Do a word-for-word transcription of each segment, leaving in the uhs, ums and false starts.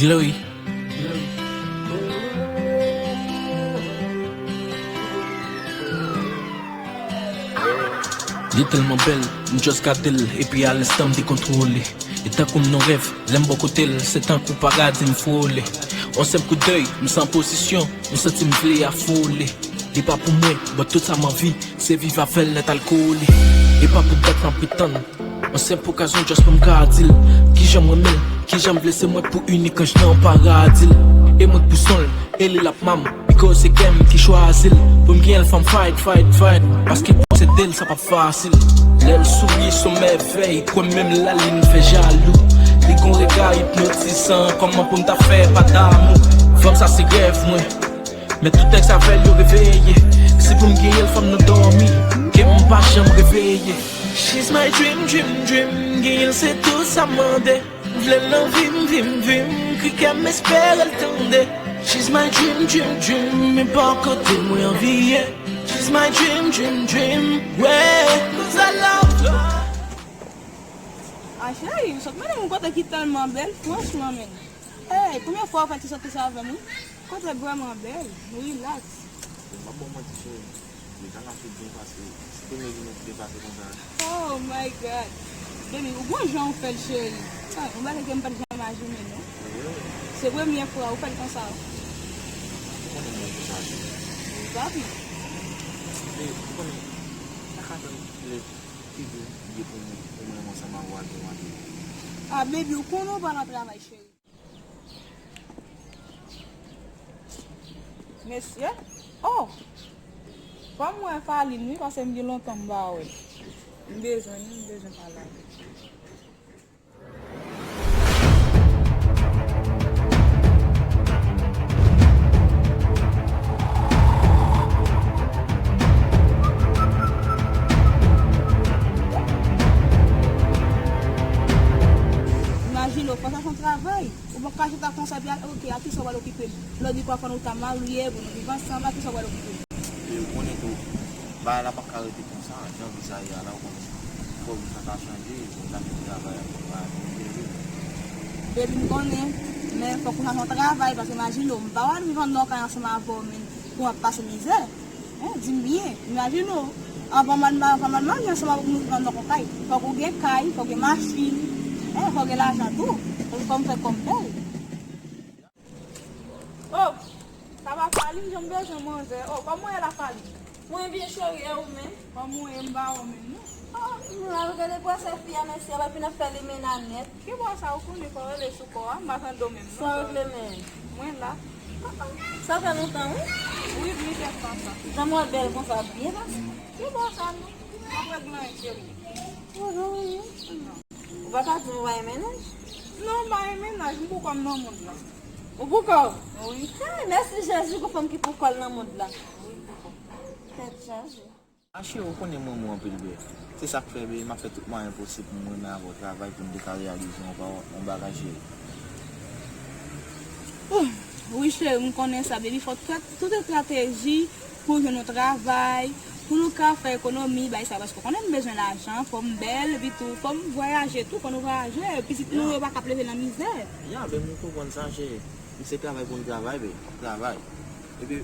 Glory. Li tèlman bèl, m just gade l, epi a lenstan m dekontwole. E tankou m nan rèv, lè m bò kote l, se tankou paradi m frole. On senp koudèy, m san pozisyon, m santi m vle afole. Li pa pou mwen, but tout sa m anvi, se viv avè l nèt al kole. E pa pou dat m ap ret tann. On senp okazyon just pou m ka di l kijan m renmen l, kijan m vle se mwen pou inik anj nan paradi l. E mwen k pou son l, e li l ap mam, because se kè m ki chwazi l. Pou m genyen l fò m fight, fight, fight, paske posede l sa p ap fasil. Lè l souri se yon mèvèy, kwè m menm lalin fè jalou. Li gon rega ipnotizan, kòman pou m ta fè pa damou? Fanm sa se rèv mwen. Men tout nèg sa fè l yo reveye. Si pou m genyen l fò m nan dòmi, ke m pa janm reveye. She's my dream, dream, dream. Genyen l se tout sa m mande. M vle l nan vi m, vi m, vi m. Kri kè m espere l tande. She's my dream, dream, dream. Men pa kote mwen anvi ye. She's my dream, dream, dream. Yeah. Cause I love her. Ah, cheri, ou sot mande m yon kote ki tèlman bèl, franchman, men. Hey, premye fwa ou fè ti sòti sa avè m, wi. Kote vrèman bèl, rilaks. M ap ba w manti, cheri. Deja n ap fè byen pase. Se premye jou nou te pase konsa. Oh my God. Baby, ou gon jan ou fè l, cheri. Ah, yon bagay ke m pa t janm imajine, non. Se premye fwa ou fè l konsa. Ou konnen mwen konsa, cheri. Papi. Baby, ou konnen, sa ka fè m lè figi w ye pou mwen, pou mwen menm ansanm avè w al fè manje. Ah, baby, ou konnen ou pa nan travay, cheri. Mesye, oh! Fò m wè Faline, wi, paske m gen lontan m pa wè l. M bezwen li, m bezwen pale avè l. Imajine w, fò sa se yon travay. Ou poko ka chita konsa epi, ok, a kisa w pral okipe m? Lè w di pafwa nou ta marye, pou nou viv ansanm, a kisa w pral okipe m? E ou konnen tou, bagay la pa ka rete konsa, jan vi sa ye a la, ou konnen. Fòk vi sa ta chanje, pou ta gen travay, pou bagay pou nou leve. Baby, m konnen, men fòk ou chache yon travay, paske imajine w, m pa pral viv anndan yon kay ansanm avè w, men pou m ap pase mizè. Hein, di m byen, imajine w, anvan m al ma-, anvan m al marye ansanm avè w pou nou viv anndan yon kay, fòk ou gen kay, fòk ou gen machin, hein, fòk ou gen lajan tou, fòk ou fè kòm bèl. Oh, sa va Faline, jan m bezwen manzè. Oh, kòman w ye la Faline? Mwen byen cheri, e ou menm? Kòman w ye, m pa wè w menm non. Oh, m la gade pwosè fi a, mesye, epi n ap fè limena nèt. Ki bò sa ou konnen fò w rele sou kò a, m pa tande w menm non. Sa w regle men? Mwen la. Sa fè lontan wi. Wi, plizyè tan sa. Jan m wè bèl konsa, byen pase. Ki bò sa non? M ap regle anyen cheri. Ou pa ka di m ou pa gen mennaj? Non, m pa gen mennaj, m pou kò m nan mond lan. Ou pou kò w? Wi. Hey, mèsi Jezi pou fanm ki pou kò l nan mond lan. Wi, pou kò. Tèt chaje. A cheri, ou konnen m renmen w anpil byen. Se sa k fè, byen, m ap fè tout mwayen posib pou m renmen avè w travay pou n te ka reyalize yon pa-, yon bagay cheri. Wi cheri, m konnen sa, baby, fò tout, tout estrateji pou jwenn yon travay, pou nou ka fè ekonomi, bay sa, paske w konnen m bezwen lajan, fò m bèl, epi tou, fò m vwayaje tou, fò nou vwayaje, pitit nou yo pa ka ap leve nan mizè. Ya, ben, m konprann sa, cheri. Se travay pou n travay, ben, travay. Epi.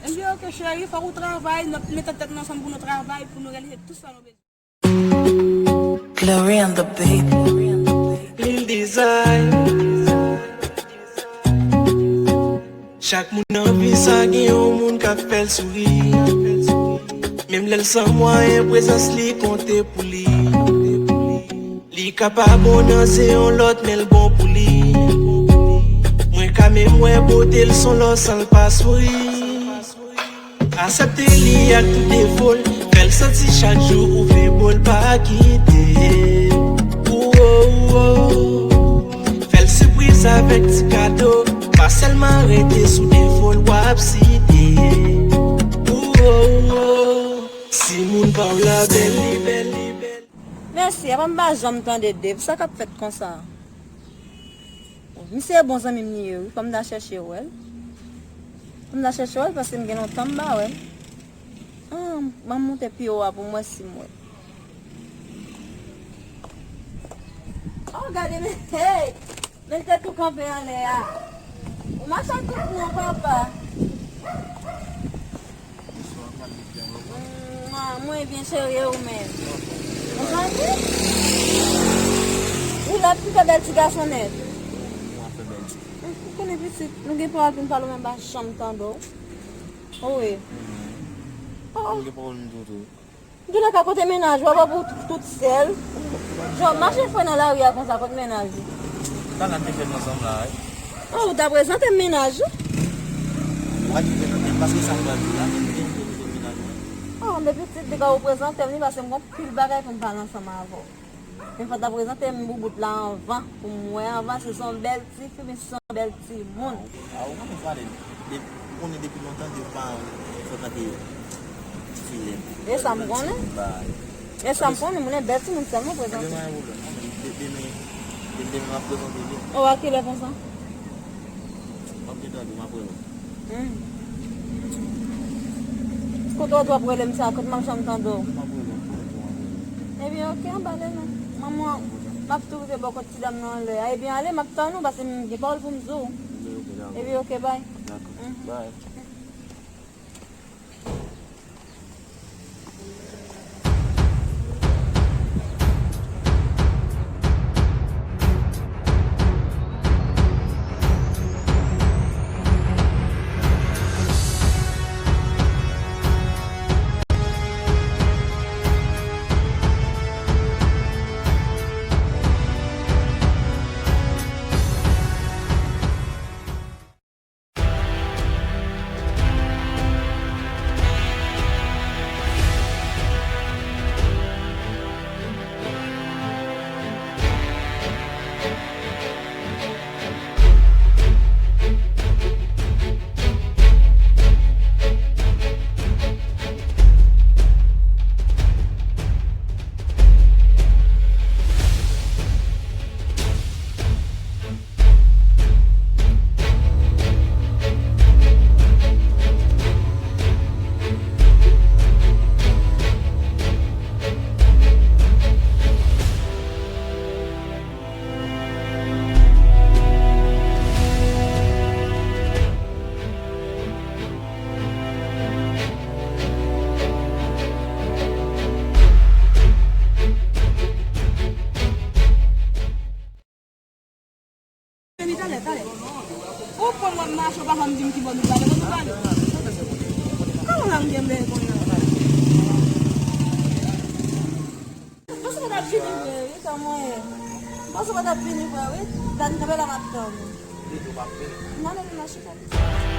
Epi, ok, cheri, fòk ou travay, nou mete tèt nou ansanm pou nou travay, pou nou reyalize tout sa nou bezwen. Glory on the beat. Lil Design. Chak moun nan vi sa gen yon moun k ap fè l souri. Menm lè l san mwayen, prezans li konte pou li. Li ka pa bon nan ze yon lòt, men l bon pou li. Mwen ka menm wè bote l s on lò san l pa souri. Aksepte li ak tout defo l, fè l santi chak jou ou vle bo l pa kite. Ou, ou, ou. Fè l sipriz avèk ti kado, pa sèlman rete sou defo l w ap site. Ou, ou, ou. Si moun pa w la bèl, li bèl, li bèl. Mèsi, apa m pa janm tande Dave. Sa k ap fèt konsa? Misye bon zanmi m li ye, wi. Fò m ta chèche wè l. Fò m ta chèche wè l, paske m gen lontan m pa wè l. Ah, ban m monte pi wo a pou m wè si m wè l. Oh, gade men, hey! Men l te tou kanpe anlè a. Ou mache ak tout non, papa. Bonswa, kòman w ye? Mwa, mwen byen, cheri, e ou menm? Ou santi? Ou la pi fè bèl ti gason nèt. Mwen fè bèl ti. Ou konnen pitit, nou gen pawòl pou n pale, ou menm pa janm tande w. Wi. Mwen gen pawòl m di w tou. Doulè ka kote mennaj ou, apa pou tout sèl. Jan w mache fre nan lari a konsa, kot mennaj ou? Sa la te fèt ansanm la, wi. Oh, ou ta prezante m mennaj ou? Ou pa di prezante m, paske sa m pral di la, men m te prezante mennaj mwen. Oh, men pitit, depi w prezante m li, paske m gon pil bagay pou m pale ansanm avè w. Men fò w ta prezante m boubout la anvan, pou m wè anvan si se yon bèl tifi, men si se yon bèl timoun. A, ou konnen Valè, de-, ou konnen depi lontan de paran fè tande tifi lèd. E sa m konnen. E sa m konnen, moun e bèl timoun sèlman prezante. Ebyen, pa gen pwoblèm. De-, demen, de-, demen m ap prezante li. O, a kilè konsa? M ap gentan di w, m ap rele w. Hmm. Kote w ap rele m sa, kote m ap janm tande w? Ebyen, oke, anba ale non. Manman, m ap tou rive bò kot ti dam nan anlè a. Ebyen, ale, m ap tann ou, paske m gen pawòl pou m di w. Ebyen, oke, bay. Dakò. Mhm. Bay. Vini talè, talè. Ou konn w ap mache, ou pa janm di m ki bò nou prale, nou prale. Kòman la m gen bèl kounye a? Panse w pa t ap vini vre, wi, kòman w ye? Panse w pa t ap vini vre, wi. Dani kanpe la m ap tann ou. N ale, n al chita.